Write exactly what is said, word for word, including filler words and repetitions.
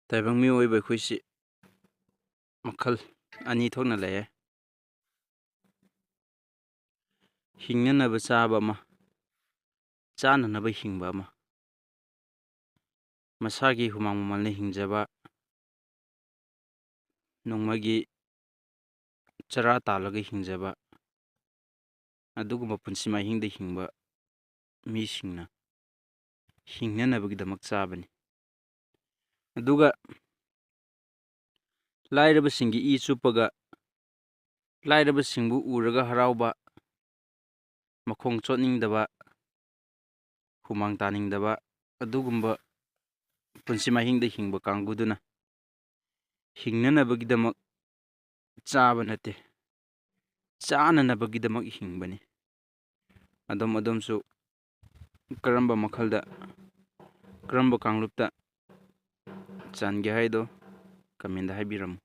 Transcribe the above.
ꯇꯥꯏꯕꯪ ꯃꯤꯑꯣꯏꯕ ꯑꯩꯈꯣꯏꯁꯤ ꯃꯈꯜ ꯑꯅꯤ ꯊꯣꯛꯅ ꯂꯩꯌꯦ꯫ ꯍꯤꯡꯅꯅꯕ ꯆꯥꯕ ꯑꯃ, ꯆꯥꯅꯅꯕ ꯍꯤꯡꯕ ꯑꯃ꯫ ꯃꯁꯥꯒꯤ ꯍꯨꯃꯥꯡ ꯃꯃꯜꯅ ꯍꯤꯡꯖꯕ, ꯅꯣꯡꯃꯒꯤ ꯆꯔꯥ ꯇꯥꯜꯂꯒ ꯍꯤꯡꯖꯕ, ꯑꯗꯨꯒꯨꯝꯕ ꯄꯨꯟꯁꯤ ꯃꯍꯤꯡꯗ ꯍꯤꯡꯕ ꯃꯤꯁꯤꯡꯅ ꯍꯤꯡꯅꯅꯕꯒꯤꯗꯃꯛ ꯆꯥꯕꯅꯤ꯫ ꯑꯗꯨꯒ ꯂꯥꯏꯔꯕꯁꯤꯡꯒꯤ ꯏ ꯆꯨꯞꯄꯒ, ꯂꯥꯏꯔꯕꯁꯤꯡꯕꯨ ꯎꯔꯒ ꯍꯔꯥꯎꯕ, ꯃꯈꯣꯡ ꯆꯣꯠꯅꯤꯡꯗꯕ, ꯍꯨꯃꯥꯡ ꯇꯥꯅꯤꯡꯗꯕ, ꯑꯗꯨꯒꯨꯝꯕ ꯄꯨꯟꯁꯤ ꯃꯍꯤꯡꯗ ꯍꯤꯡꯕ ꯀꯥꯡꯕꯨꯗꯨꯅ ꯍꯤꯡꯅꯅꯕꯒꯤꯗꯃꯛ ꯆꯥꯕ ꯅꯠꯇꯦ, ꯆꯥꯅꯅꯕꯒꯤꯗꯃꯛ ꯍꯤꯡꯕꯅꯤ꯫ ꯑꯗꯣꯝ, ꯑꯗꯣꯝꯁꯨ ꯀꯔꯝꯕ ꯃꯈꯜꯗ, ꯀꯔꯝꯕ ꯀꯥꯡꯂꯨꯞꯇ ꯆꯟꯒꯦ ꯍꯥꯏꯗꯣ comment ꯍꯥꯏꯕꯤꯔꯝꯃꯨ꯫